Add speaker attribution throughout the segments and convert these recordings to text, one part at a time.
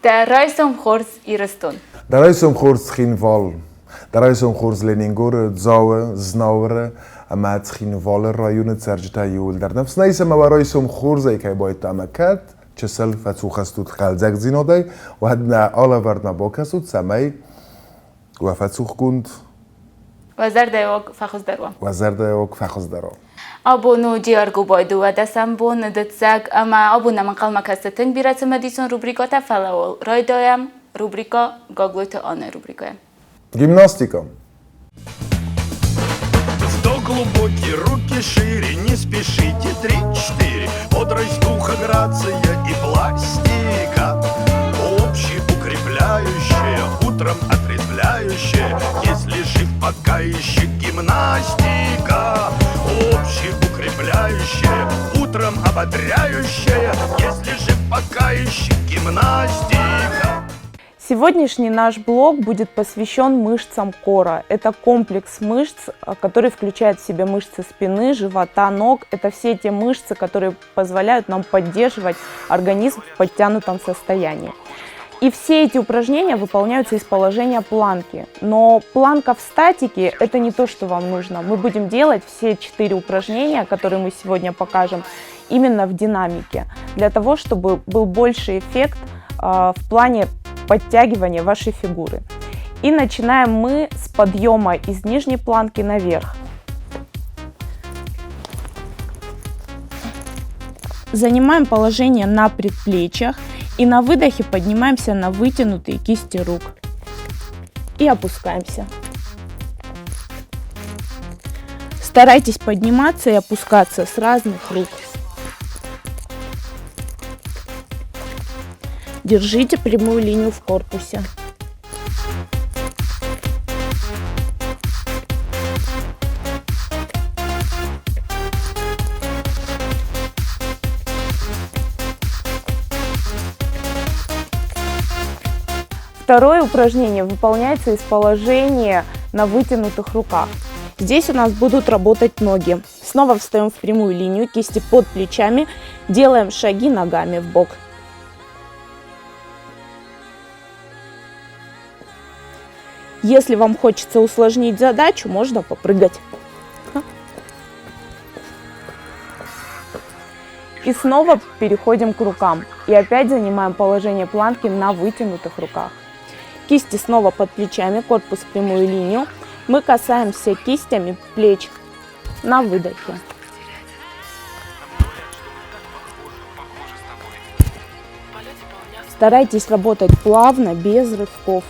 Speaker 1: Дӕ райсом хорз, Ирыстон!
Speaker 2: Дӕ райсом хорз, Цхинвал! Дӕ райсом хорз Ленингоры, Дзауы, Знауыры ӕмӕ Цхинвалы районы цӕрджытӕ иууылдӕр. Ныфс нӕ ис ӕмӕ уӕ райсом хорзӕй кӕй байдта ӕмӕ кӕд чысыл фӕцухӕстут хъӕлдзӕгдзинадӕй, уӕд нӕ алӕвӕрдмӕ бакӕсут, цӕмӕй уӕ фӕцухгонд
Speaker 1: Уӕ зӕрдӕйы фӕхуыздӕр уа.
Speaker 2: Уӕ зӕрдӕйы фӕхуыздӕр уа.
Speaker 1: Абон у Джиаргубай дыууадӕсӕм бон дыццӕг ӕмӕ абон нӕм ӕнхъӕлмӕ кӕсы тынг бирӕ цымыдисон рубрикӕтӕ, фӕлӕ уал райдайӕм рубрикӕ Гаглойты Аннӕйы рубрикӕйӕ.
Speaker 2: Гимнастика.
Speaker 3: Вдох глубокий, руки шире, не спешите, три-четыре. Бодрость духа, грация и пластика. Общеукрепляющая, утром отрезвляющая. Если жив, пока еще гимнастика. Общеукрепляющая, утром ободряющая. Если жив, пока еще гимнастика.
Speaker 4: Сегодняшний наш блог будет посвящен мышцам кора. Это комплекс мышц, который включает в себя мышцы спины, живота, ног. Это все те мышцы, которые позволяют нам поддерживать организм в подтянутом состоянии. И все эти упражнения выполняются из положения планки. Но планка в статике – это не то, что вам нужно. Мы будем делать все 4 упражнения, которые мы сегодня покажем, именно в динамике, для того, чтобы был больше эффект в плане подтягивания вашей фигуры. И начинаем мы с подъема из нижней планки наверх. Занимаем положение на предплечьях и на выдохе поднимаемся на вытянутые кисти рук. И опускаемся. Старайтесь подниматься и опускаться с разных рук. Держите прямую линию в корпусе. Второе упражнение выполняется из положения на вытянутых руках. Здесь у нас будут работать ноги. Снова встаем в прямую линию, кисти под плечами, делаем шаги ногами в бок. Если вам хочется усложнить задачу, можно попрыгать. И снова переходим к рукам. И опять занимаем положение планки на вытянутых руках. Кисти снова под плечами, корпус в прямую линию. Мы касаемся кистями плеч на выдохе. Старайтесь работать плавно, без рывков.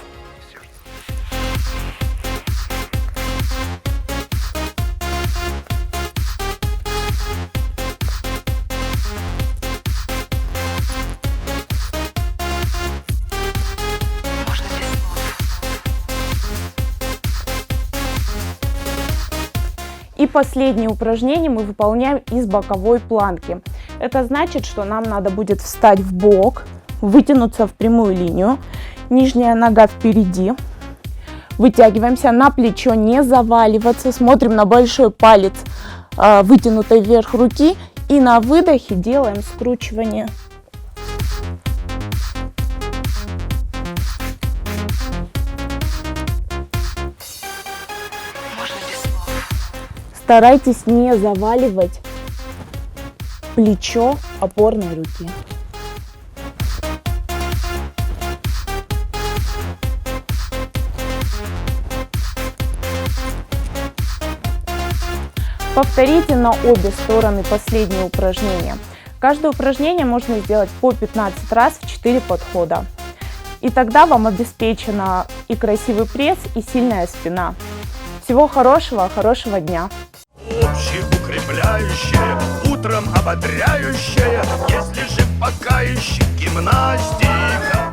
Speaker 4: И последнее упражнение мы выполняем из боковой планки. Это значит, что нам надо будет встать в бок, вытянуться в прямую линию, нижняя нога впереди. Вытягиваемся на плечо, не заваливаться, смотрим на большой палец вытянутой вверх руки и на выдохе делаем скручивание. Старайтесь не заваливать плечо опорной руки. Повторите на обе стороны последнее упражнение. Каждое упражнение можно сделать по 15 раз в 4 подхода. И тогда вам обеспечена и красивый пресс, и сильная спина. Всего хорошего, хорошего дня!
Speaker 3: Общеукрепляющая, утром ободряющая, если жив, пока еще гимнастика.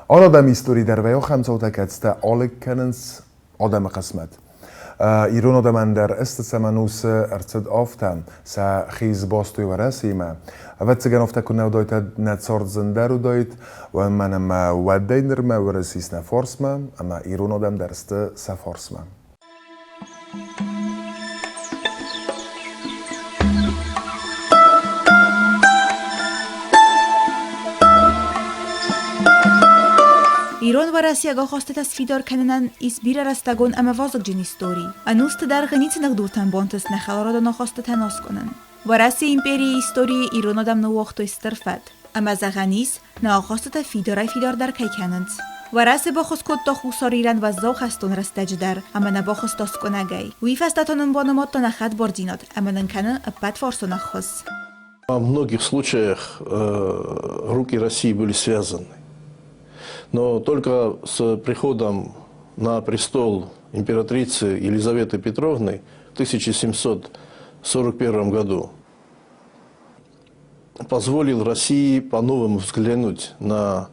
Speaker 2: Алы адӕмы истори дӕр вӕййы ахӕм цаутӕ, кӕцытӕ алыг кӕнынц адӕмы хъысмӕт. Ирон адӕмӕн дӕр ӕстӕсӕм ӕнусы ӕрцыд афтӕ, сӕ хи сбастой Уӕрӕсеимӕ. Ӕвӕццӕгӕн, афтӕ куы нӕ уыдаид, уӕд нӕ цард зындӕр уыдаид, уымӕн ӕмӕ уӕдӕй нырмӕ Уӕрӕсе ис нӕ фарсмӕ, ӕмӕ ирон адӕм дӕр сты сӕ фарсмӕ.
Speaker 5: Ирон-уӕрӕсейаг ахастытӕ сфидар кӕнынӕн ис бирӕрӕстӕгон ӕмӕ вазыгджын истори. Ӕнусты дӕргъы ницы ныхдуртӕн бантыст нӕ хӕларадон ахастытӕн аскъуынын. Уӕрӕсейы империйы историйы ирон адӕм ныууагътой стыр фӕд. Ӕмӕ зӕгъӕн ис, нӕ ахастытӕ фидарӕй-фидардӕр кӕй кӕнынц. Уӕрӕсе баххуыс кодта Хуссар Ирӕн уӕззау хӕстон рӕстӕджы дӕр ӕмӕ нӕ бахызта скъуынӕгӕй. Уый фӕстӕ та нын банымадта нӕ хӕдбардзинад ӕмӕ нын кӕны ӕппӕтфарсон ӕххуыс.
Speaker 6: Во многих случаях руки России были связаны. Но только с приходом на престол императрицы Елизаветы Петровны в 1741 году позволил России по-новому взглянуть на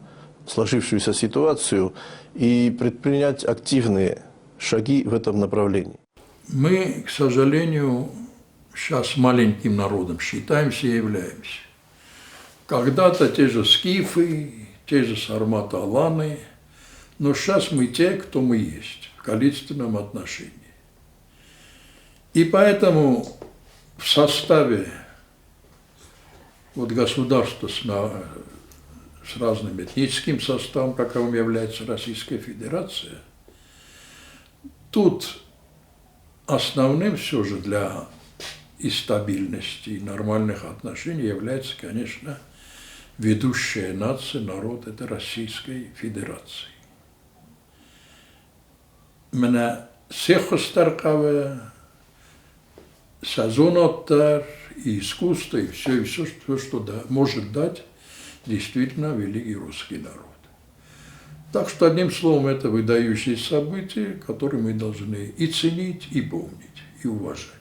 Speaker 6: сложившуюся ситуацию и предпринять активные шаги в этом направлении.
Speaker 7: Мы, к сожалению, сейчас маленьким народом считаемся и являемся. Когда-то те же скифы, те же сарматы-аланы, но сейчас мы те, кто мы есть в количественном отношении. И поэтому в составе вот государства с разным этническим составом, каковым является Российская Федерация, тут основным все же для и стабильности, и нормальных отношений является, конечно, ведущая нация, народ, это Российской Федерации. Мӕнӕ се ххуыс дӕр хъӕуы, сӕ зонад дӕр, и искусство, и все, все, что да, может дать действительно великий русский народ. Так что, одним словом, это выдающиеся события, которые мы должны и ценить, и помнить, и уважать.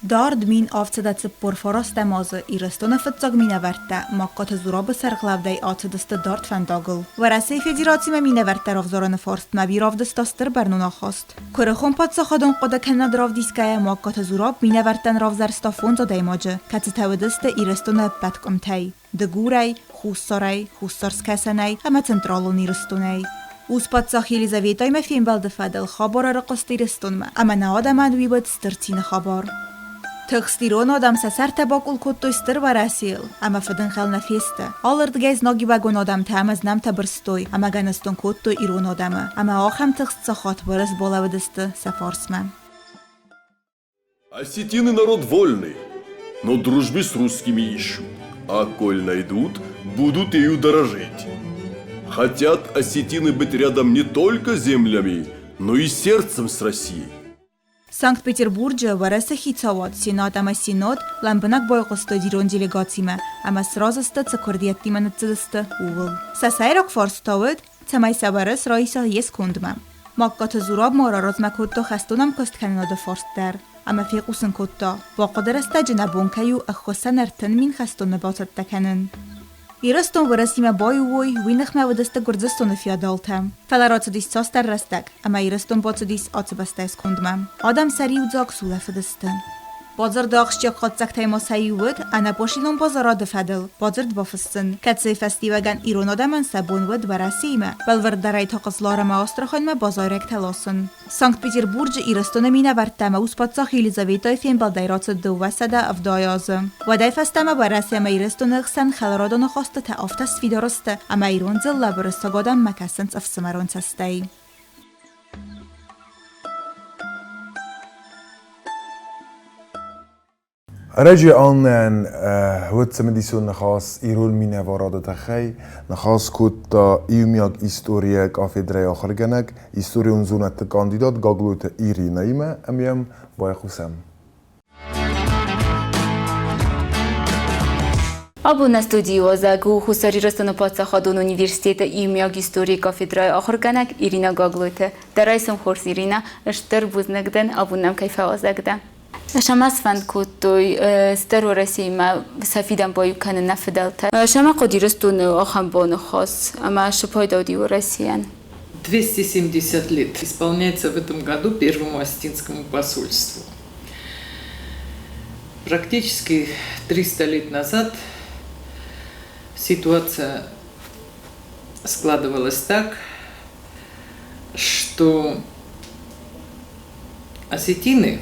Speaker 5: Дард 1749 азы Ирыстоны фыццаг минӕвӕрттӕ Магкаты Зурабы сӕргълӕудӕй ацыдысты дард фӕндагыл. Уӕрӕсейы Федерацимӕ минӕвӕрттӕ равзарыны фарстмӕ уый равдыста стыр бӕрнон ахаст. Куырыхон паддзахадон хъуыдыкӕнынад равдисгӕйӕ Магкаты Зураб минӕвӕрттӕн равзӕрста фондз адӕймаджы, кӕцытӕ уыдысты Ирыстоны ӕппӕт къуымтӕй: Дыгурӕй, Хуссарӕй, Хуссар-Скӕсӕнӕй ӕмӕ Централон Ирыстонӕй. Ус-паддзах Елизаветӕимӕ фембӕлды фӕдыл хабар ӕрыхъуыст Ирыстонмӕ, ӕмӕ нӕ адӕмӕн уый уыд стыр цины хабар. Тыхст ирон адӕм сӕ сӕртӕ бакъул кодтой Стыр Уӕрӕсейыл, ӕмӕ фыдӕнхъӕл нӕ фесты. Алырдыгӕй знагиуӕгон адӕмтӕ ӕмӕ знӕмтӕ бырстой ӕмӕ гӕныстон кодтой ирон адӕмы, ӕмӕ ахӕм тыхст сахат уырыс балӕууыдысты сӕ фарсмӕ.
Speaker 8: Осетины народ вольный, но дружбы с русскими ищут, а коль найдут, будут ею дорожить. Хотят осетины быть рядом не только землями, но и сердцем с Россией.
Speaker 5: Санкт-Петербурджы Уӕрӕсе хицауад, Сенат ӕмӕ Синод лӕмбынӕг байхъуыстой ирон делегацимӕ ӕмӕ сразы сты, цы куырдиӕттимӕ ныццыдысты, ууыл. Сӕ сӕйраг фарст та уыд, цӕмӕй сӕ Уӕрӕс райса йе скондмӕ. Магкаты Зураб ма раразмӕ кодта хӕстон ӕмкуысткӕнынады фарст дӕр ӕмӕ фехъусын кодта, бахъуыды рӕстӕджы нӕ бон кӕй у ӕххуысӕн 30 000 хӕстоны бацӕттӕ кӕнын. Ирыстон Уӕрӕсимӕ баиу уой, уый ныхмӕ уыдысты Гуырдзыстоны феодалтӕ. Фӕлӕ рацыдис цасдӕр рӕстӕг, ӕмӕ Ирыстон бацыдис ацы бӕстӕйы скондмӕ. Адӕм сӕ риуыдзаг сулӕфыдысты. Бадзырды ахсджиаг хатдзӕгтӕй ма сӕ иу уыд ӕнӕпошлинон базарады фӕдыл бадзырд бафыссын, кӕцыйы фӕстиуӕгӕн ирон адӕмӕн сӕ бон уыд Уӕрӕсеимӕ, бӕлвырддӕрӕй та Хъызлар ӕмӕ Астраханьмӕ базайрӕгтӕ ласын. Санкт-Петербурджы Ирыстоны минӕвӕрттӕ ӕмӕ ус-паддзах Елизаветӕйы фембӕлдӕй рацыд 270 азы. Уӕдӕй фӕстӕмӕ Уӕрӕсе ӕмӕ Ирыстоны хсӕн хӕларадон ахастытӕ афтӕ сфидар сты, ӕмӕ ирон дзыллӕ уырыссаг адӕммӕ кӕсынц ӕфсымӕрон цӕстӕй.
Speaker 2: Ӕрӕджы Аннӕйӕн уыд цымыдисон ныхас ирон минӕварады тыххӕй. Ныхас кодта иумиаг историйӕ кафедрӕйы ахуыргӕнӕг, историон зонӕдты кандидат Гаглойты Иринӕимӕ ӕмӕ йӕм байхъусӕм.
Speaker 1: Абон нӕ студийы уазӕг у Хуссар Ирыстоны паддзахадон университеты иумиаг историйы кафедрӕйы ахуыргӕнӕг Ирина Гаглойты. Дӕ райсом хорз, Ирина, стыр бузныг дӕн, абон нӕм кӕй фӕуазӕг дӕ. Сӕмӕ сфӕнд кодтой Стыр Уӕрӕсеимӕ сӕ фидӕн баиу кӕнын нӕ фыдӕлтӕ. Сӕмӕ хъуыд Ирыстоны ахӕм боны хос, ӕмӕ цы пайда уыди Уӕрӕсейӕн?
Speaker 9: 270 лет исполняется в этом году первому Осетинскому посольству. Практически 300 лет назад ситуация складывалась так, что осетины,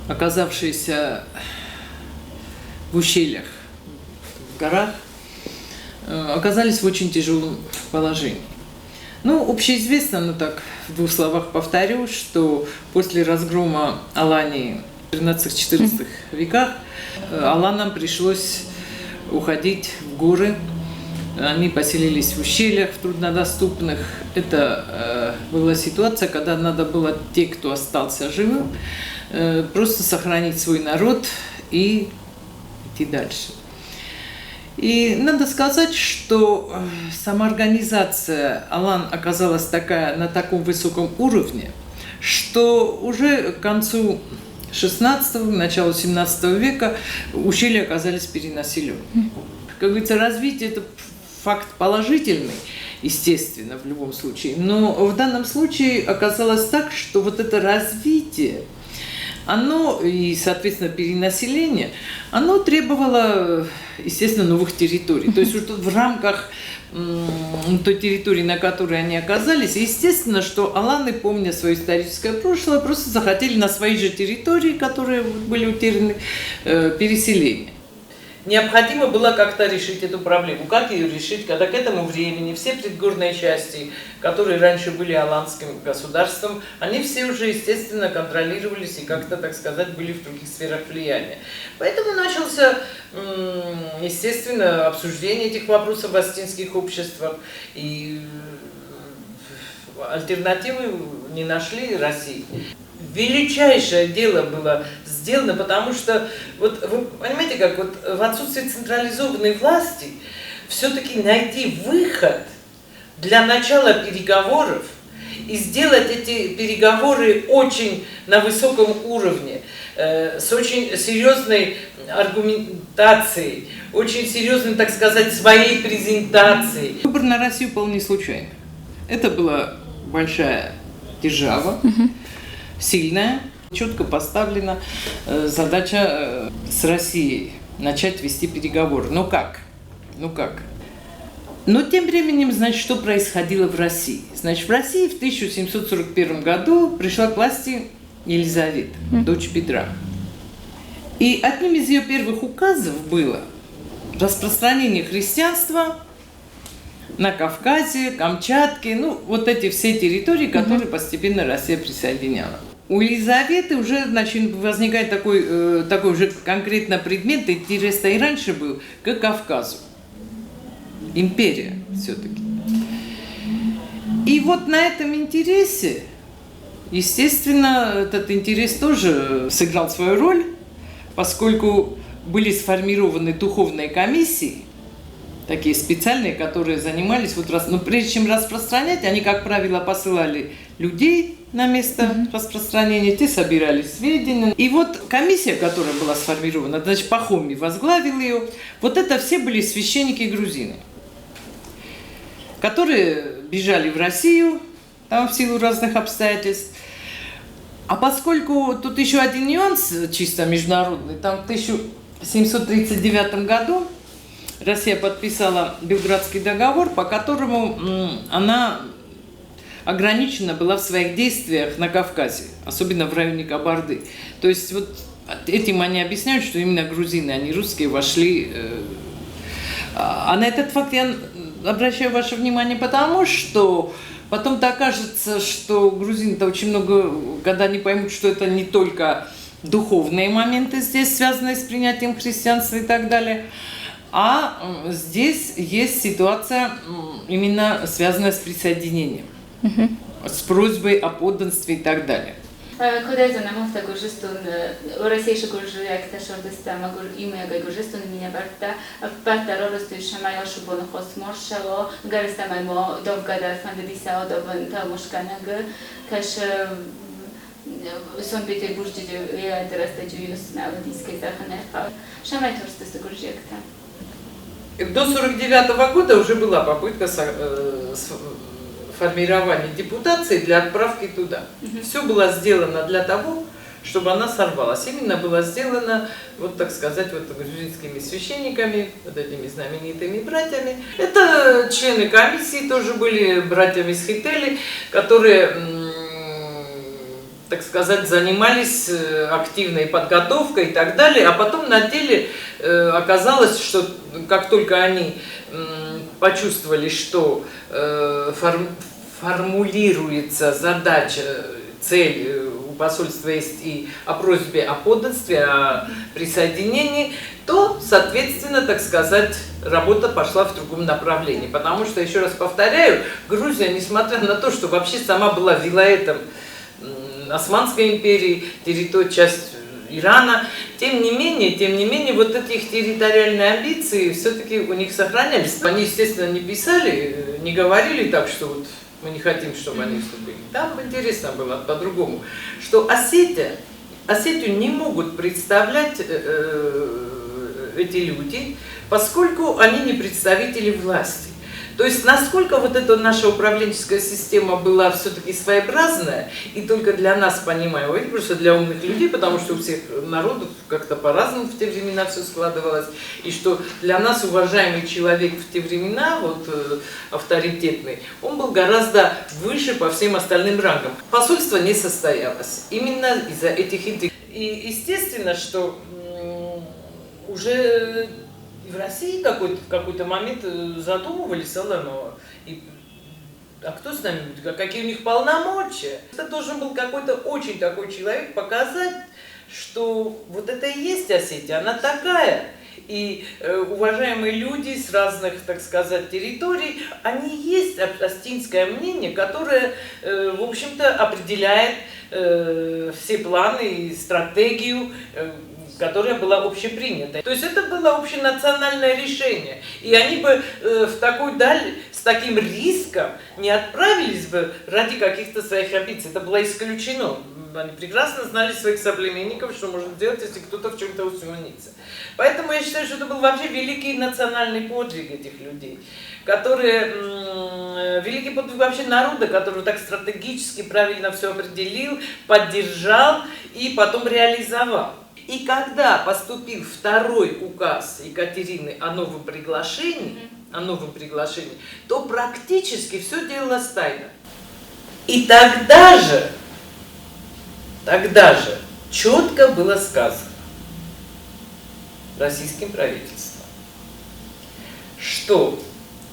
Speaker 9: оказавшиеся в ущельях, в горах, оказались в очень тяжелом положении. Ну, общеизвестно, ну так, в двух словах повторю, что после разгрома Алании в 13-14 веках аланам пришлось уходить в горы. Они поселились в ущельях, в труднодоступных. Это была ситуация, когда надо было те, кто остался живым, просто сохранить свой народ и идти дальше. И надо сказать, что самоорганизация Алан оказалась такая, на таком высоком уровне, что уже к концу 16-го, началу 17 века ущелья оказались перенаселены. Как говорится, развитие – это факт положительный, естественно, в любом случае. Но в данном случае оказалось так, что вот это развитие, оно и, соответственно, перенаселение, оно требовало, естественно, новых территорий. То есть вот в рамках той территории, на которой они оказались, естественно, что аланы, помня свое историческое прошлое, просто захотели на своей же территории, которые были утеряны, переселение. Необходимо было как-то решить эту проблему. Как ее решить, когда к этому времени все предгорные части, которые раньше были аланским государством, они все уже, естественно, контролировались и как-то, так сказать, были в других сферах влияния. Поэтому начался, естественно, обсуждение этих вопросов в осетинских обществах. И альтернативы не нашли России. Величайшее дело было сделано, потому что, вот вы понимаете, как вот в отсутствии централизованной власти все-таки найти выход для начала переговоров и сделать эти переговоры очень на высоком уровне, с очень серьезной аргументацией, очень серьезной, так сказать, своей презентацией. Выбор на Россию был не случайно. Это была большая держава, сильная, четко поставлена задача с Россией начать вести переговоры. Но как? Ну как? Но тем временем, значит, что происходило в России? Значит, в России в 1741 году пришла к власти Елизавета, дочь Петра. И одним из ее первых указов было распространение христианства на Кавказе, Камчатке, ну, вот эти все территории, которые постепенно Россия присоединяла. У Елизаветы уже, значит, возникает такой уже конкретно предмет, интерес-то и раньше был, к Кавказу. Империя все-таки. И вот на этом интересе, естественно, этот интерес тоже сыграл свою роль, поскольку были сформированы духовные комиссии, такие специальные, которые занимались, вот, но прежде чем распространять, они, как правило, посылали людей на место распространения, те собирали сведения. И вот комиссия, которая была сформирована, значит, Пахомий возглавил ее, вот это все были священники-грузины, которые бежали в Россию, там в силу разных обстоятельств. А поскольку тут еще один нюанс чисто международный, там в 1739 году Россия подписала Белградский договор, по которому она ограничена была в своих действиях на Кавказе, особенно в районе Кабарды. То есть вот этим они объясняют, что именно грузины, а не русские, вошли. А на этот факт я обращаю ваше внимание потому, что потом-то окажется, что грузины-то очень много, когда они поймут, что это не только духовные моменты здесь, связанные с принятием христианства и так далее, а здесь есть ситуация, именно связанная с присоединением, с просьбой о подданстве и так далее.
Speaker 1: Куд ӕй зонӕм, афтӕ Гуырдзыстон, Уӕрӕсейы гуырдзиӕгтӕ сӕрдысты ӕмӕ иумӕйагӕй Гуырдзыстоны минӕвӕрттӕ ӕппӕт дӕр арӕзтой, цӕмӕй ацы боны хос ма рцӕуа. Ӕгӕрыстӕмӕй ма давгӕ дӕр фӕндыди сӕ адавын тӕлмацгӕнӕгы, кӕсы Санкт-Петербурджы рӕстӕджы Цӕмӕй тарстысты гуырдзиӕгтӕ?
Speaker 9: До 49 года уже была попытка формирования депутации для отправки туда. Все было сделано для того, чтобы она сорвалась. Именно было сделано, вот так сказать, вот грузинскими священниками, вот этими знаменитыми братьями. Это члены комиссии тоже были, братья Месхетели, которые так сказать, занимались активной подготовкой и так далее, а потом на деле оказалось, что как только они почувствовали, что формулируется задача, цель у посольства есть и о просьбе о подданстве, о присоединении, то, соответственно, так сказать, работа пошла в другом направлении. Потому что, еще раз повторяю, Грузия, несмотря на то, что вообще сама была вилаетом Османской империи, территория, часть Ирана, тем не менее, вот эти их территориальные амбиции все-таки у них сохранялись. Они, естественно, не писали, не говорили так, что вот мы не хотим, чтобы они вступили. Там интересно было по-другому, что Осетию не могут представлять эти люди, поскольку они не представители власти. То есть насколько вот эта наша управленческая система была все-таки своеобразная, и только для нас, понимаем, просто для умных людей, потому что у всех народов как-то по-разному в те времена все складывалось, и что для нас уважаемый человек в те времена, вот авторитетный, он был гораздо выше по всем остальным рангам. Посольство не состоялось именно из-за этих интриг. И естественно, что уже в России в какой-то момент задумывались, а кто с нами будет, какие у них полномочия. Это должен был какой-то очень такой человек показать, что вот это и есть Осетия, она такая. И уважаемые люди с разных, так сказать, территорий, они есть осетинское мнение, которое, в общем-то, определяет все планы и стратегию, которая была общепринята. То есть это было общенациональное решение. И они бы в такую даль, с таким риском не отправились бы ради каких-то своих амбиций. Это было исключено. Они прекрасно знали своих соплеменников, что можно делать, если кто-то в чем-то усомнится. Поэтому я считаю, что это был вообще великий национальный подвиг этих людей, которые, великий подвиг вообще народа, который так стратегически правильно все определил, поддержал и потом реализовал. И когда поступил второй указ Екатерины о новом приглашении, то практически все делалось тайно. И тогда же четко было сказано российским правительством, что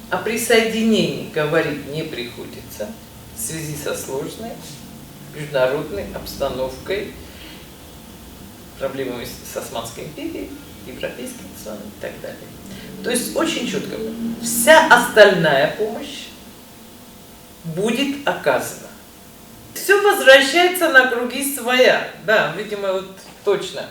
Speaker 9: о присоединении говорить не приходится в связи со сложной международной обстановкой, проблемами с Османской империей, европейскими странами и так далее. То есть очень четко, вся остальная помощь будет оказана. Все возвращается на круги своя, да, видимо, вот точно.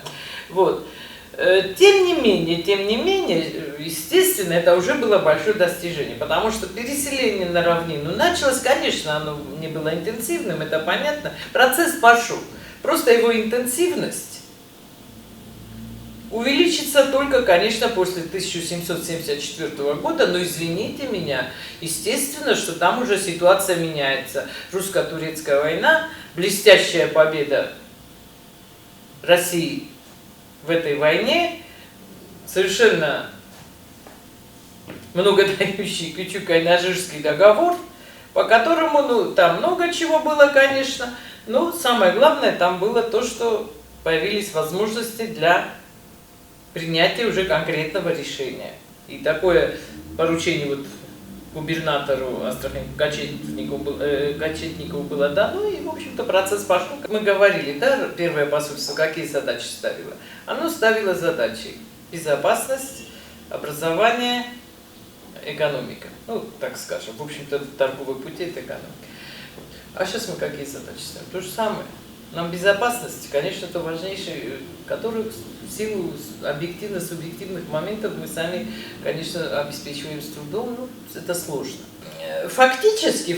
Speaker 9: Вот. Тем не менее, естественно, это уже было большое достижение, потому что переселение на равнину началось, конечно, оно не было интенсивным, это понятно, процесс пошел, просто его интенсивность увеличится только, конечно, после 1774 года, но извините меня, естественно, что там уже ситуация меняется. Русско-турецкая война, блестящая победа России в этой войне, совершенно многодающий Кючук-Кайнарджийский договор, по которому, ну, там много чего было, конечно, но самое главное там было то, что появились возможности для принятия уже конкретного решения. И такое поручение вот губернатору Астрахани Кочетникову было дано, и, в общем-то, процесс пошел. Мы говорили, да, первое посольство какие задачи ставило? Оно ставило задачи: безопасность, образование, экономика. Ну, так скажем, в общем-то, торговые пути – это экономика. А сейчас мы какие задачи ставим? То же самое. Нам безопасность, конечно, это важнейшее, которую в силу объективно-субъективных моментов мы сами, конечно, обеспечиваем с трудом, но это сложно. Фактически,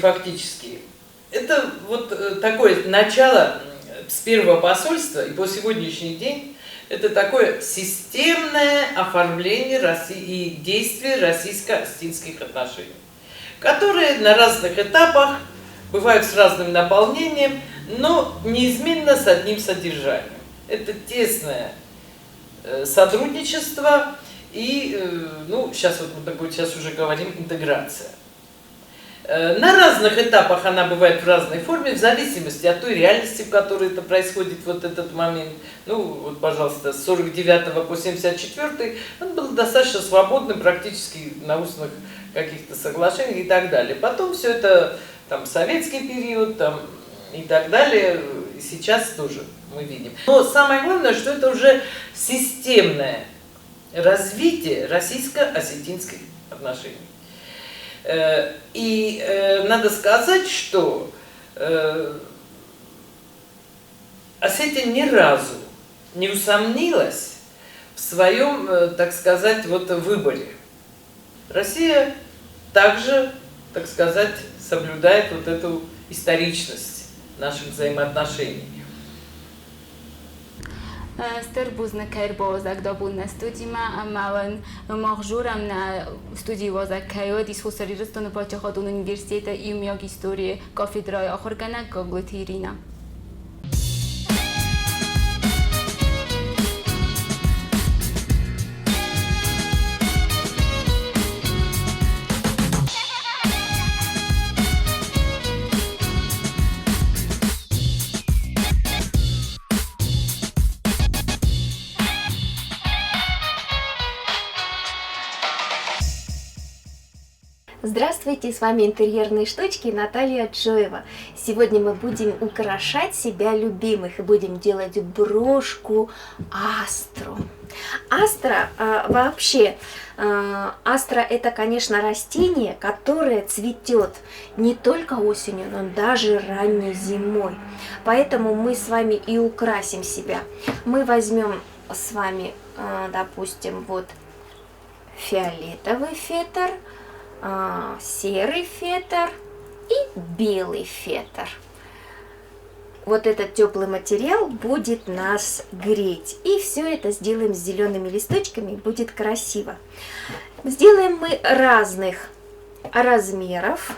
Speaker 9: это вот такое начало с первого посольства и по сегодняшний день, это такое системное оформление России и действия российско-осетинских отношений, которые на разных этапах бывают с разным наполнением, но неизменно с одним содержанием. Это тесное сотрудничество и, ну, сейчас вот мы такой, сейчас уже говорим, интеграция. На разных этапах она бывает в разной форме, в зависимости от той реальности, в которой это происходит вот этот момент. Ну, вот, пожалуйста, с 49 по 74 он был достаточно свободным практически на устных каких-то соглашениях и так далее. Потом все это, там, советский период, там, и так далее, и сейчас тоже мы видим. Но самое главное, что это уже системное развитие российско-осетинских отношений. И надо сказать, что Осетия ни разу не усомнилась в своем, так сказать, вот выборе. Россия также, так сказать, соблюдает вот эту историчность наших взаимоотношений.
Speaker 1: Стыр бузныг, кӕй ӕрбауазӕг дӕ абон нӕ студимӕ ӕмӕ уын мах дзурӕм нӕ студийы уазӕг кӕй уыдис Хуссар Ирыстоны паддзахадон университеты иумиаг историйы кафедрӕйы ахуыргӕнӕг Гаглойты Иринӕ.
Speaker 10: Здравствуйте, с вами Интерьерные штучки Наталья Джоева. Сегодня мы будем украшать себя любимых и будем делать брошку астру. Астра вообще, астра это, конечно, растение, которое цветет не только осенью, но даже ранней зимой. Поэтому мы с вами и украсим себя. Мы возьмем с вами, допустим, вот фиолетовый фетр, серый фетр и белый фетр. Вот этот теплый материал будет нас греть. И все это сделаем с зелеными листочками, будет красиво. Сделаем мы разных размеров.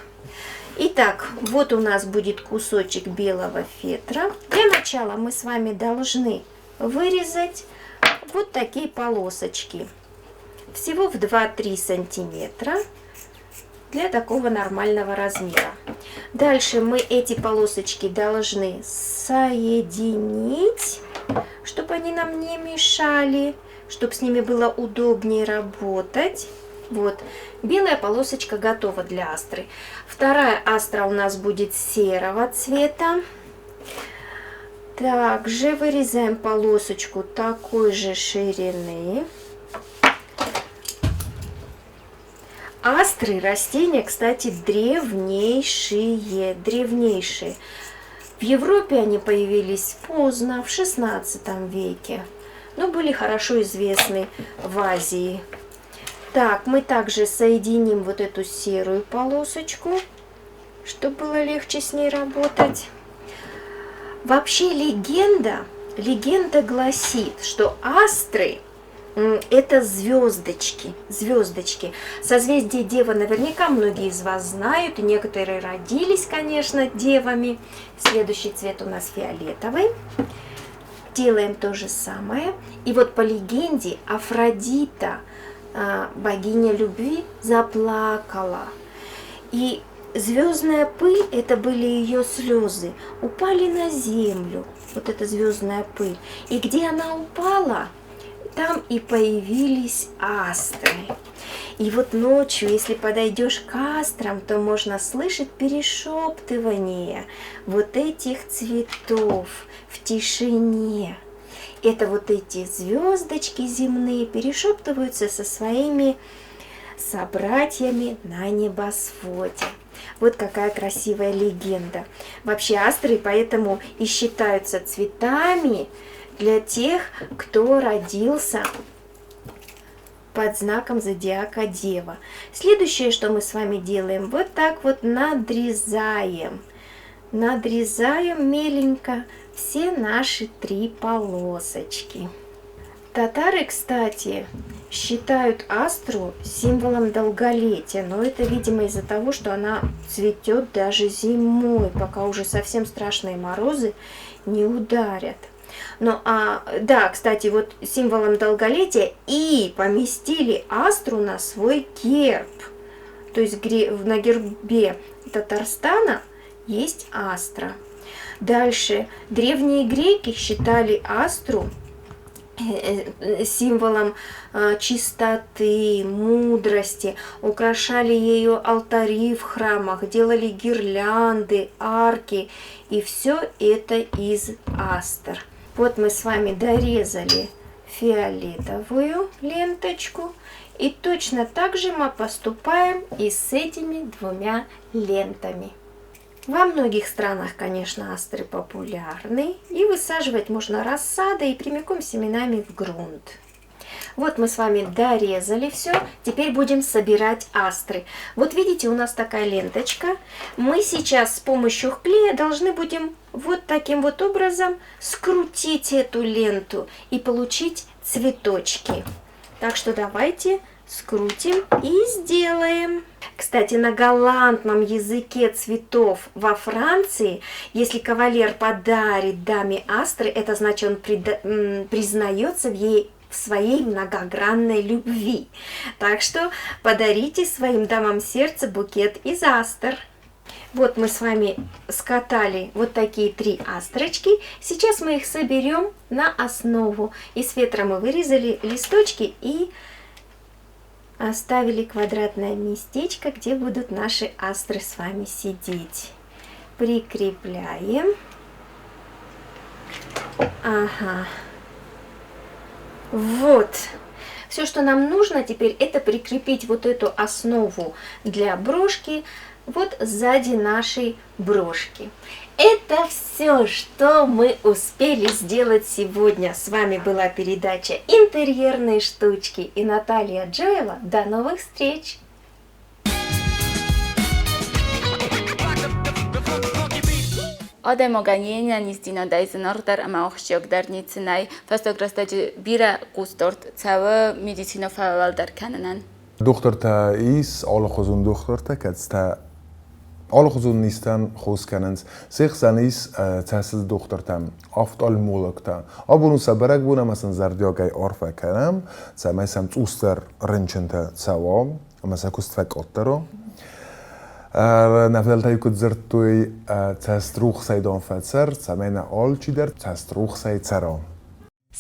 Speaker 10: Итак, вот у нас будет кусочек белого фетра. Для начала мы с вами должны вырезать вот такие полосочки. Всего в 2-3 сантиметра. Для такого нормального размера. Дальше мы эти полосочки должны соединить, чтобы они нам не мешали, чтобы с ними было удобнее работать. Вот. Белая полосочка готова для астры. Вторая астра у нас будет серого цвета. Также вырезаем полосочку такой же ширины. Астры растения, кстати, древнейшие, древнейшие. В Европе они появились поздно, в 16 веке, но были хорошо известны в Азии. Так, мы также соединим вот эту серую полосочку, чтобы было легче с ней работать. Вообще легенда гласит, что астры это звездочки, звездочки. Созвездие Дева наверняка многие из вас знают, и некоторые родились, конечно, девами. Следующий цвет у нас фиолетовый. Делаем то же самое. И вот по легенде Афродита, богиня любви, заплакала. И звездная пыль, это были ее слезы, упали на землю, вот эта звездная пыль. И где она упала, там и появились астры. И вот ночью, если подойдешь к астрам, то можно слышать перешептывание вот этих цветов в тишине. Это вот эти звездочки земные перешептываются со своими собратьями на небосводе. Вот какая красивая легенда. Вообще астры поэтому и считаются цветами для тех, кто родился под знаком зодиака Дева. Следующее, что мы с вами делаем, вот так вот надрезаем. Надрезаем меленько все наши три полосочки. Татары, кстати, считают астру символом долголетия, но это, видимо, из-за того, что она цветет даже зимой, пока уже совсем страшные морозы не ударят. Ну, да, кстати, вот символом долголетия и поместили астру на свой герб. То есть на гербе Татарстана есть астра. Дальше. Древние греки считали астру символом чистоты, мудрости, украшали ею алтари в храмах, делали гирлянды, арки, и все это из астр. Вот мы с вами дорезали фиолетовую ленточку, и точно так же мы поступаем и с этими двумя лентами. Во многих странах, конечно, астры популярны, и высаживать можно рассадой и прямиком семенами в грунт. Вот мы с вами дорезали все, теперь будем собирать астры. Вот видите, у нас такая ленточка. Мы сейчас с помощью клея должны будем вот таким вот образом скрутить эту ленту и получить цветочки. Так что давайте скрутим и сделаем. Кстати, на галантном языке цветов во Франции, если кавалер подарит даме астры, это значит, он признается в ей в своей многогранной любви. Так что подарите своим дамам сердца букет из астр. Вот мы с вами скатали вот такие 3 астрочки. Сейчас мы их соберем на основу. Из фетра мы вырезали листочки и оставили квадратное местечко, где будут наши астры с вами сидеть. Прикрепляем. Ага. Вот. Все, что нам нужно теперь, это прикрепить вот эту основу для брошки вот сзади нашей брошки. Это все, что мы успели сделать сегодня. С вами была передача «Интерьерные штучки» и Наталья Джоева. До новых встреч!
Speaker 1: Адӕймагӕн йе нӕниздзинадӕй зынаргъдӕр ӕмӕ ахсджиагдӕр ницы нӕй. Фӕстаг рӕстӕджы бирӕ хъусдард цӕуы медицинӕ фӕуӕлдӕр кӕнынӕн.
Speaker 2: Дохтыртӕ ис, алыхуызон дохтыртӕ, кӕцытӕ алыхуызон низтӕн хос кӕнынц. Се хсӕн ис цӕсты дохтыртӕ, офтальмологтӕ. Абон у сӕ бӕрӕгбон ӕмӕ сын зӕрдиагӕй арфӕ кӕнӕм, цӕмӕй сӕм цъусдӕр рынчынтӕ цӕуа ӕмӕ сӕ куыст фӕкъаддӕр уа. Нӕ фыдӕлтӕ куыд дзырдтой, цӕструхсӕй дон фӕцӕр, цӕмӕй нӕ алчидӕр цӕструхсӕй цӕра.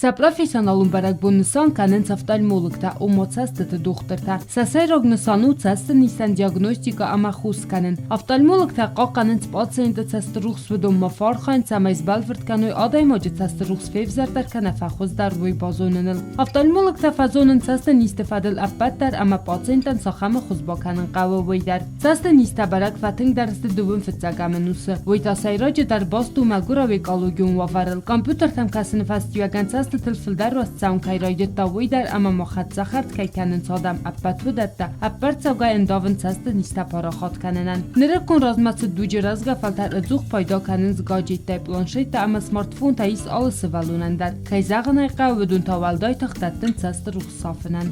Speaker 11: Сӕ профессионалон бӕрӕгбон нысан кӕнынц офтальмологтӕ, ома цӕстыты дохтыртӕ. Сӕ сӕйраг нысан у цӕстынисӕн диагностикӕ ӕмӕ хос кӕнын. Офтальмологтӕ хъахъхъӕнынц пациенты цӕстырухс уыдонмӕ фӕархайынц ӕмӕ сбӕлвырд кӕной адӕймаджы цӕстырухс февзӕрдӕр кӕнӕ фӕхуыздӕр, уый базоныныл. Офтальмологтӕ фӕзонынц цӕстынизты фӕдыл ӕппӕт дӕр ӕмӕ пациентӕн цахӕм ӕххуыс бакӕнын хъӕуы, уый дӕр. Цӕстынизтӕ бӕрӕг фӕтынгдӕр сты дыууын фыццӕгӕм ӕнусы. Уый та сӕйраджыдӕр баст у мӕгуырау экологион уавӕрыл. Компьютертӕм кӕсыны фӕстиуӕгӕн цӕстытыл фылдӕр уӕзцӕуын кӕй райдыдта, уый дӕр ӕмӕ ма хӕццӕхӕрд кӕй кӕнынц адӕм, ӕппӕт уыдӕттӕ ӕппӕрцӕугӕ ӕндавынц цӕстынизтӕ парахат кӕнынӕн. Нырыккон размӕцыд дуджы рӕзгӕ фӕлтӕр ӕдзух пайда кӕнынц гаджеттӕй, планшеттӕ ӕмӕ смартфонтӕ ис алы сывӕллонӕн дӕр. Кӕй зӕгъын ӕй хъӕуы, уыдон та уӕлдай тых дӕттынц цӕстырухс сафынӕн.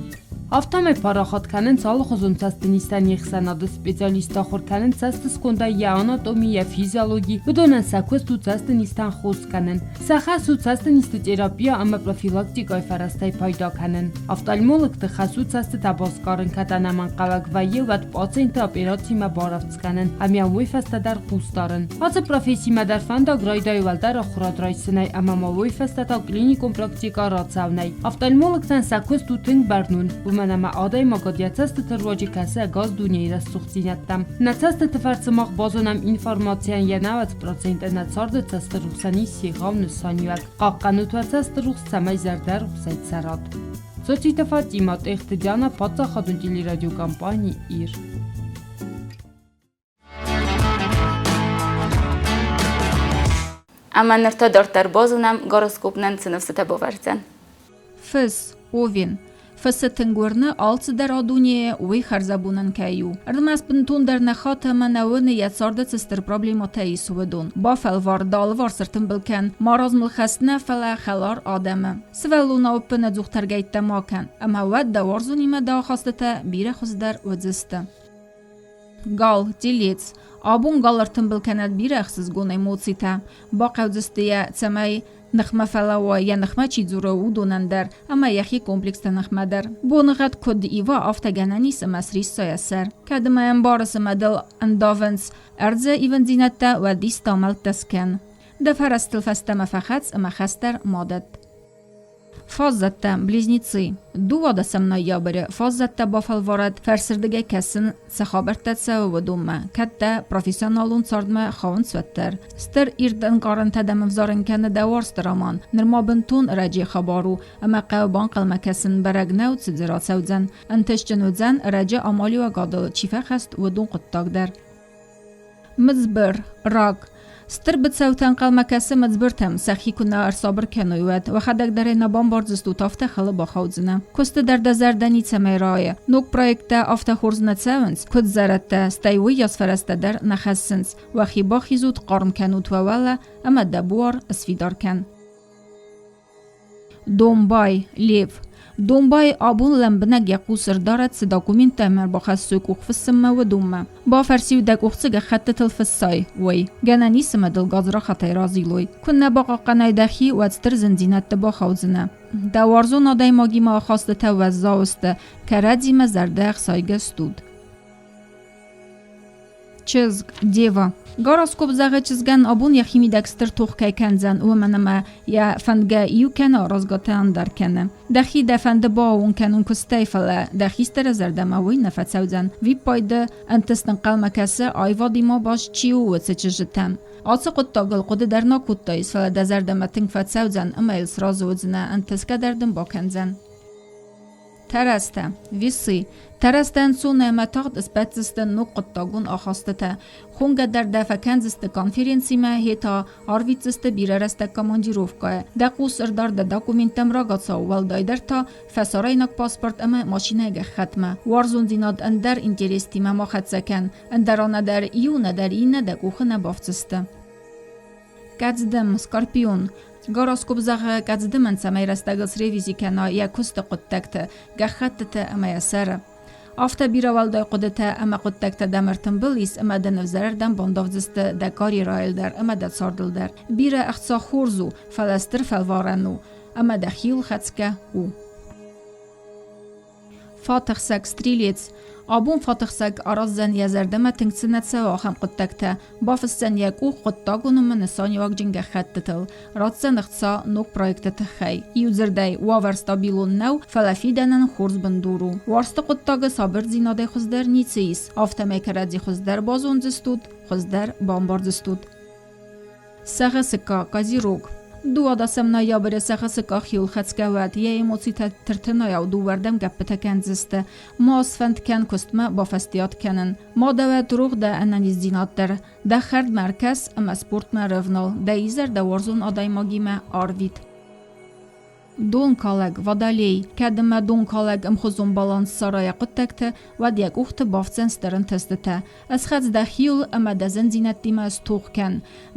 Speaker 11: Афтӕмӕй парахат кӕнынц алыхуызон цӕстынизтӕ не хсӕнады специалисттӕ ахуыр кӕнынц цӕстыскондӕй йӕ анатоми, йӕ физиологи, уыдонӕн сӕ куыст у цӕстынизтӕн хос кӕнын. Сӕ хӕс у цӕстынизты терапия ӕмӕ профилактикӕйы фӕрӕзтӕй пайда кӕнын. Офтальмологты хӕс у цӕстытӕ басгарын, кӕд ӕнӕмӕнгхъӕуӕг вӕййы, уӕд пациенты операцимӕ барӕвдз кӕнын ӕмӕ уый фӕстӕ дӕр хъус дарын. Ацы профессимӕ дӕр фӕндаг райдайы уӕлдӕр ахуырад райсынӕй ӕмӕ ма уый фӕстӕ та клиникон практикӕ рацӕуынӕй. Офтальмологтӕн сӕ куыст у тынг бӕрнон, уымӕн ӕмӕ адӕймагад йӕ цӕстыты руаджы кӕсы ӕгас дунейы рӕсугъддзинӕдтӕм. Нӕ цӕстыты фӕрцы мах базонӕм информацийӕн йӕ 90% нӕ царды цӕстырухсӕн ис егъау нысаниуӕг. Хъахъхъӕнут уӕ цӕстырухс, цӕмӕй зӕрдӕрухсӕй цӕрат. Цоциты Фатимӕ, Тъехты Диана, паддзахадон телерадиокомпани «Ир».
Speaker 1: Ӕмӕ ныр та дарддӕр базонӕм, гороскоп нын цы ныфсытӕ бавӕрдзӕн.
Speaker 5: Фыс, Овен. Фысы тынг уырны, алцыдӕр а дунейы уый хӕрзӕбонӕн кӕй у. Ӕрмӕст бынтондӕр нӕ хаты ӕмӕ нӕ уыны, йӕ царды цы стыр проблемӕтӕ ис, уыдон. Бафӕлвар, дӕ алыварс ӕртымбыл кӕн, марадз мыл хӕс нӕ, фӕлӕ хӕлар адӕмы. Сывӕллонау ӕппынӕдзух тӕргӕйттӕ ма кӕн, ӕмӕ уӕд дӕ уарзонимӕ дӕ ахастытӕ бирӕ хуыздӕр уыдзысты. Гал, телец. Абон гал ӕртымбыл кӕнӕд бирӕ ӕхсызгон эмоцитӕ. Бахъӕудзысты йӕ, цӕмӕй ныхмӕ фӕлӕууа, йӕ ныхмӕ чи дзуры, уыдонӕн дӕр ӕмӕ йӕхи комплексты ныхмӕ дӕр. Боныгъӕд куыд ива, афтӕ гӕнӕн ис ӕмӕ срисса йӕ сӕр. Кӕд ӕмӕ ӕмбарыс ӕмӕ дыл ӕндавынц ӕрдзы ивындзинӕдтӕ, уӕд исты амӕлттӕ скӕн. Дӕ фӕрӕзтыл фӕстӕмӕ фӕхӕц ӕмӕ хӕстӕр ма дӕтт. Фаззӕттӕ, близнецы. Дыууадӕсӕм ноябры фаззӕттӕ бафӕлварӕд фӕрсырдыгӕй кӕсын, цы хабӕрттӕ цӕуы уыдонмӕ, кӕд дӕ профессионалон цардмӕ хауынц, уӕддӕр. Стыр ирд ӕнкъарӕнтӕ дӕм ӕвзарын кӕны дӕ уарзты роман. Нырма бынтон ӕрӕджы хабар у, ӕмӕ хъӕуы банхъӕлмӕ кӕсын, бӕрӕг нӕу, цы дзы рацӕудзӕн. Ӕнтыстджын уыдзӕн, ӕрӕджы амалиуӕгадыл чи фӕхӕст, уыдон хъуыддаг дӕр. Мыдзбыр, рак. Стыр быцӕутӕ ӕнхъӕлмӕ кӕсы мыдзбыртӕм, сӕхи куы нӕ ӕрсабыр кӕной, уӕд. Уӕхӕдӕг дӕр ӕй нӕ бамбардзыстут, афтӕ хылы бахаудзынӕ. Куысты дӕр дӕ зӕрдӕ ницӕмӕй райы. Ног проекттӕ афтӕ хорз нӕ цӕуынц, куыд зӕрӕдтӕ, стӕй уыйас фӕрӕзтӕ дӕр нӕ хӕссынц. Уӕхи бахизут, хъарм кӕнут уӕ уӕлӕ ӕмӕ дӕ буар сфидар кӕн. Домбай, Лев. Домбай абон лӕмбынӕг йӕ хъус ӕрдарӕд, цы документтӕ ӕм ӕрбахӕссой къухфыссынмӕ, уыдонмӕ. Бафӕрс-иу дӕ къух цы гӕххӕттытыл фыссай, уый. Гӕнӕн ис ӕмӕ дыл гадзрахатӕй разилой. Куыннӕ бахъахъхъӕнай дӕхи, уӕд стыр зындзинӕдты бахаудзынӕ. Дӕ уарзон адӕймагимӕ ахастытӕ уӕззау сты, кӕрӕдзимӕ зӕрдӕ ӕхсайгӕ стут. Чызг, Дева. Гороскоп зӕгъы чызгӕн абон йӕхимидӕг стыр тох кӕй кӕндзӕн, уымӕн ӕмӕ йӕ фӕндгӕ иу кӕнӕ аразгӕ ӕндӕр кӕны. Дӕхи дӕ фӕнды баууон кӕнын куыстӕй, фӕлӕ дӕ хистӕры зӕрдӕмӕ уый нӕ фӕцӕудзӕн. Виппайды ӕнтыст ӕнхъӕлмӕ кӕсы, аивадимӕ баст чи у, уыцы чызджытӕм. Ацы хъуыддагыл хъуыды дӕр нӕ кодтаис, фӕлӕ дӕ зӕрдӕмӕ тынг фӕцӕудзӕн ӕмӕ йыл сразы уыдзынӕ, ӕнтысгӕ дӕр дын бакӕндзӕн. Тӕрӕзтӕ, весы. Тӕрӕзтӕ ӕнцон ӕмӕ тагъд сбӕтдзысты ног хъуыддагон ахастытӕ. Хонгӕ дӕр дӕ фӕкӕндзысты конференцимӕ, йе та арвитдзысты бирӕ рӕстӕг командировкӕйы. Дӕ хъус ӕрдар дӕ документтӕм рагацау, уӕлдайдӕр та фӕсарӕйнаг паспорт ӕмӕ машинӕйы гӕххӕтмӕ. Уарзондзинад ӕндӕр интерестимӕ ма хӕццӕ кӕн, ӕндӕра нӕдӕр иу, нӕдӕр иннӕ дӕ къухы нӕ бафтдзысты. Кӕдздӕм, Скорпион. Гороскоп зӕгъы, кӕдздӕмӕн цӕмӕй рӕстӕгыл сревизи кӕна йӕ куысты хъуыддӕгты, гӕххӕттыты ӕмӕ йӕ сӕры. Афтӕ бирӕ уӕлдай хъуыдытӕ ӕмӕ хъуыддӕгтӕ дӕм ӕртымбыл ис ӕмӕ дын ӕвзӕрӕрдӕм бандавдзысты дӕ карьерӕйыл дӕр ӕмӕ дӕ цардыл дӕр. Бирӕ ӕхца хорз у, фӕлӕ стыр фӕлварӕн у ӕмӕ дӕхиуыл хӕцгӕ у. Фатыхсӕг, стрелец. Абон фатыхсӕг араздзӕн йӕ зӕрдӕмӕ тынг цы нӕ цӕуы, ахӕм хъуыддӕгтӕ. Бафысдзӕн йӕ къух хъуыддагон ӕмӕ нысаниуӕгджын гӕххӕттытыл. Ратдзӕн ӕхца ног проекты тыххӕй. Иудзырдӕй, уавӕр стабилон нӕу, фӕлӕ фидӕнӕн хорз бындур у. Уарзты хъуыддагы сабырдзинадӕй хуыздӕр ницы ис. Афтӕмӕй кӕрӕдзи хуыздӕр базондзыстут, хуыздӕр бамбардзыстут. Сӕгъӕсыкка, Козерог. Дыууадӕсӕм ноябры сӕгъӕсыкка хиуылхӕцгӕ уӕд, йӕ эмоцитӕ тыртынайау дыууӕрдӕм гӕппытӕ кӕндзысты. Ма сфӕнд кӕн куыстмӕ бафӕстиат кӕнын. Ма дӕуӕд рох дӕ ӕнӕниздзинад дӕр. Дӕ хӕрдмӕ ӕркӕс ӕмӕ спортмӕ рывнал. Дӕ изӕр дӕ уарзон адӕймагимӕ арвит. Донкалӕг, Водолей, кӕд ӕмӕ донкалӕг ӕмхуызон баланс ссара йӕ хъуыддӕгты, уӕд йӕ къухты бафтдзӕн стыр ӕнтыстытӕ. Ысхӕц дӕхиуыл ӕмӕ дӕ зындзинӕдтимӕ стох кӕн.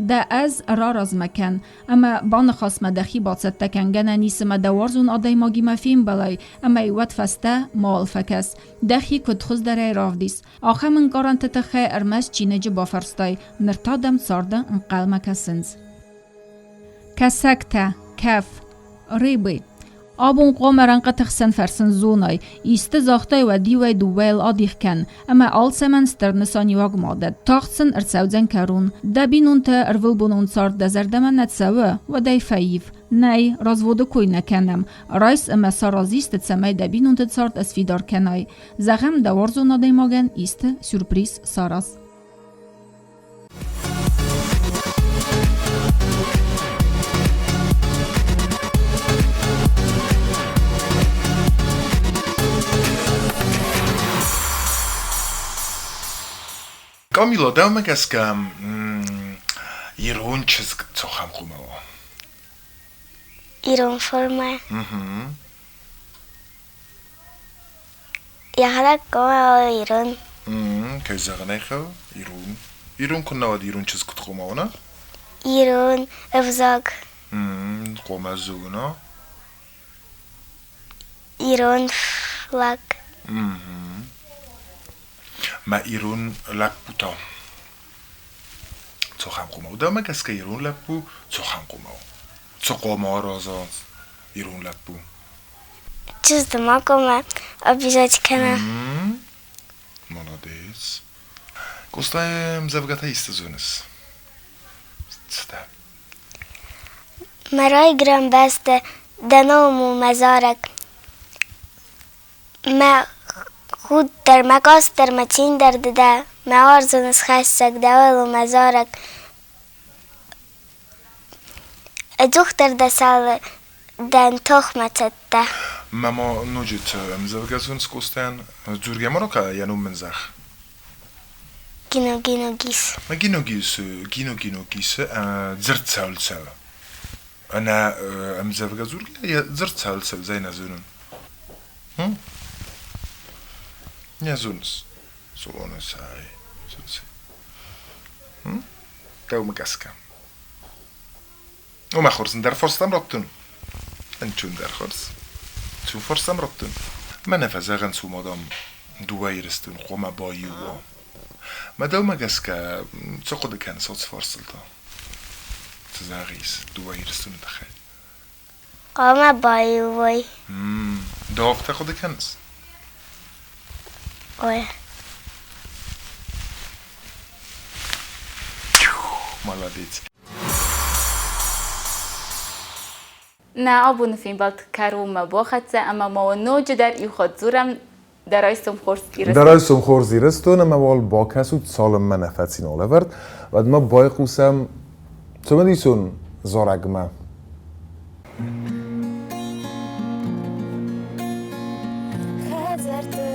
Speaker 5: Дӕ ӕз раразмӕ кӕн, ӕмӕ баныхасмӕ дӕхи бацӕттӕ кӕн, гӕнӕн ис ӕмӕ дӕ уарзон адӕймагимӕ фембӕлай, ӕмӕ-иу уӕд фӕстӕ мауал фӕкӕс. Дӕхи куыд хуыздӕрӕй равдис. Ахӕм ӕнкъарӕнты тыххӕй ӕрмӕст чиныджы бафарстай, ныр та дӕм царды ӕнхъӕлмӕ кӕсынц. Кӕсӕгтӕ, кӕф, рыбы. Абон хъуамӕ рӕнхъыты хсӕн фӕрсын зонай, исты загътай, уӕд иуӕй дыууӕйыл адих кӕн, ӕмӕ алцӕмӕн стыр нысаниуӕг ма дӕтт. Тагъд сын ӕрцӕудзӕн кӕрон. Дӕ бинонтӕ ӕрвылбонон цард дӕ зӕрдӕмӕ нӕ цӕуы, уӕд ӕй фӕив. Нӕй, разводы кой нӕ кӕнӕм. Райс ӕмӕ сараз исты, цӕмӕй дӕ бинонты цард ӕсфидар кӕнай. Зӕгъӕм, дӕ уарзон адӕймагӕн исты сюрприз сараз.
Speaker 2: Камила, дӕумӕ гӕсгӕ ирон чызг цахӕм хъуамӕ уа?
Speaker 12: Ирон формӕ. Йӕхӕдӕг хъуамӕ уа ирон.
Speaker 2: Кӕй зӕгъын ӕй хъӕуы, ирон. Ирон куыннӕ уӕд ирон чызг куыд хъуамӕ уа, нӕ?
Speaker 12: Ирон ӕвзаг.
Speaker 2: Хъуамӕ зона.
Speaker 12: Ирон флаг.
Speaker 2: Мӕ ирон лӕппу та? Цохӕм хъуамӕ у. Дӕумӕ гӕсгӕ ирон лӕппу цохӕм хъуамӕ у? Цы хъуамӕ араза ирон лӕппу?
Speaker 12: Чызджы ма хъуамӕ обижать кӕна.
Speaker 2: Молодец. Къостайы ӕмдзӕвгӕтӕ исты зоныс? Цы дӕ?
Speaker 12: Мӕ райгуырӕн бӕстӕ, дӕ ном у мӕ зарӕг. Мӕ худ дӕр, мӕ къац дӕр, мӕ цин дӕр ды дӕ, мӕ уарзон ысхӕссӕг, дӕуыл у мӕ зарӕг. Ӕдзухдӕр дӕ цалы дӕн тохмӕ цӕттӕ.
Speaker 2: Мӕ ма ноджы цы ӕмдзӕвгӕ зоныс Къостайӕн? Дзургӕ ма ракӕ, йӕ ном мын зӕгъ.
Speaker 12: Гино Гино Гис.
Speaker 2: Ма Гино Гисы, Гино Гино Гисы дзырд цӕуыл цӕуы? Ӕнӕ ӕмдзӕвгӕ дзургӕ йӕ дзырд цӕуыл цӕуы, зӕй нӕ зонын. Не зоныс? Зоныс ӕй, зоныс ӕй. Дӕумӕ гӕсгӕ. Омӕ хорз, ӕндӕр фарстам раттун? Ӕнцондӕр хорз. Цу фарстам раттун? Мӕнӕ фӕзӕгъӕн цума, дам, дыууӕ Ирыстон хъуамӕ баиу уа. Мӕ дӕумӕ гӕсгӕ цы хъуыды кӕныс ацы фарстыл та? Цы зӕгъис дыууӕ Ирыстоны тыххӕй?
Speaker 12: Хъуамӕ баиу уой.
Speaker 2: Ды афтӕ хъуыды кӕныс?
Speaker 12: Ой.
Speaker 2: Молодец.
Speaker 1: Нӕ абоны фембӕлд кӕронмӕ бахӕццӕ ӕмӕ ма уын ноджыдӕр иу хатт дзурӕм Дӕ райсом хорз, Ирыстон.
Speaker 2: Дӕ райсом хорз, Ирыстон, ӕмӕ уал бакӕсут, цалынмӕ нӕ фӕци алӕвӕрд, уӕдмӕ байхъусӕм цымыдисон зарӕгмӕ.
Speaker 13: Хӕдзӕртты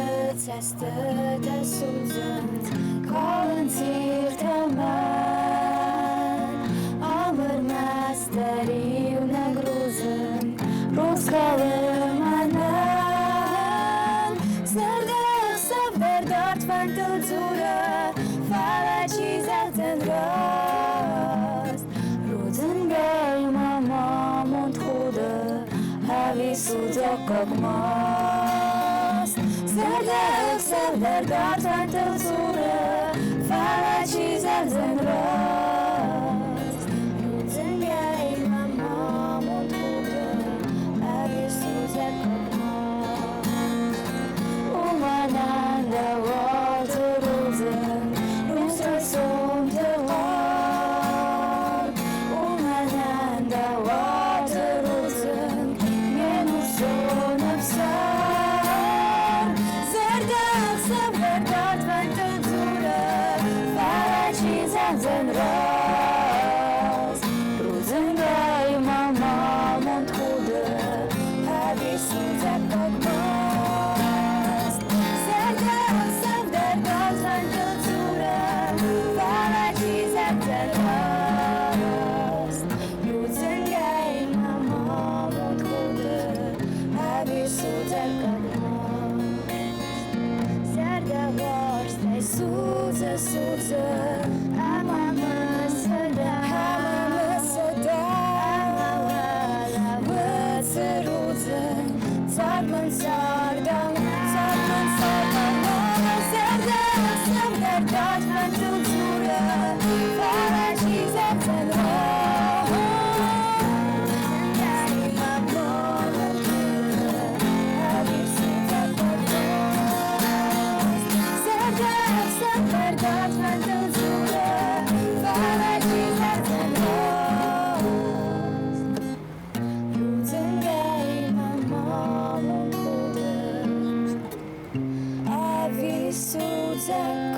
Speaker 13: цӕстытӕ судзынц, калынц иртӕ мӕн. Ӕмыр мастӕр иунӕг рудзынг рухс калы мӕнӕн. Зӕрдӕхсӕв дӕр дард фӕндтыл дзуры, фӕлӕ чи зӕгъдзӕн раст? Рудзынгӕй мӕм амонд худы, ӕви судзаггаг маст? Зӕрдӕхсӕв дӕр дард фӕндтыл дзуры, фӕлӕ чи зӕгъдзӕн раст? Рудзынгӕй мӕм амонд худы, ӕви судзаггаг маст? Уымӕн ӕндӕр рудзынг рухс райсомты хъарм. Уымӕн ӕндӕр рудзынг ме нусон ӕфсарм. Зӕрдӕхсӕв дӕр дард фӕндтыл дзуры, фӕлӕ чи зӕгъдзӕн раст? Рудзынгӕй мӕм амонд худы, ӕви судзаггаг маст? Зӕрдӕхсӕв дӕр дард фӕндтыл дзуры, фӕлӕ чи зӕгъдзӕн раст? Рудзынгӕй мӕм амонд худы, ӕви судзаггаг маст? Зӕрдӕуарзтӕй судзы, судзы, ӕмӕ мӕ зӕрдӕ, ӕмӕ уӕлӕуыцы рудзынг цард мын цардау, цард мын цардау, мӕ зӕрдӕхсӕв дӕр дард фӕндтыл дзуры, фӕлӕ чи зӕгъдзӕн раст? Мӕ амонд худы, ӕви судзаггаг маст? Зӕрдӕхсӕв дӕр дард фӕндтыл дзуры, фӕлӕ чи зӕгъдзӕн раст? Рудзынгӕй мӕм амонд худы, ӕви судзаггаг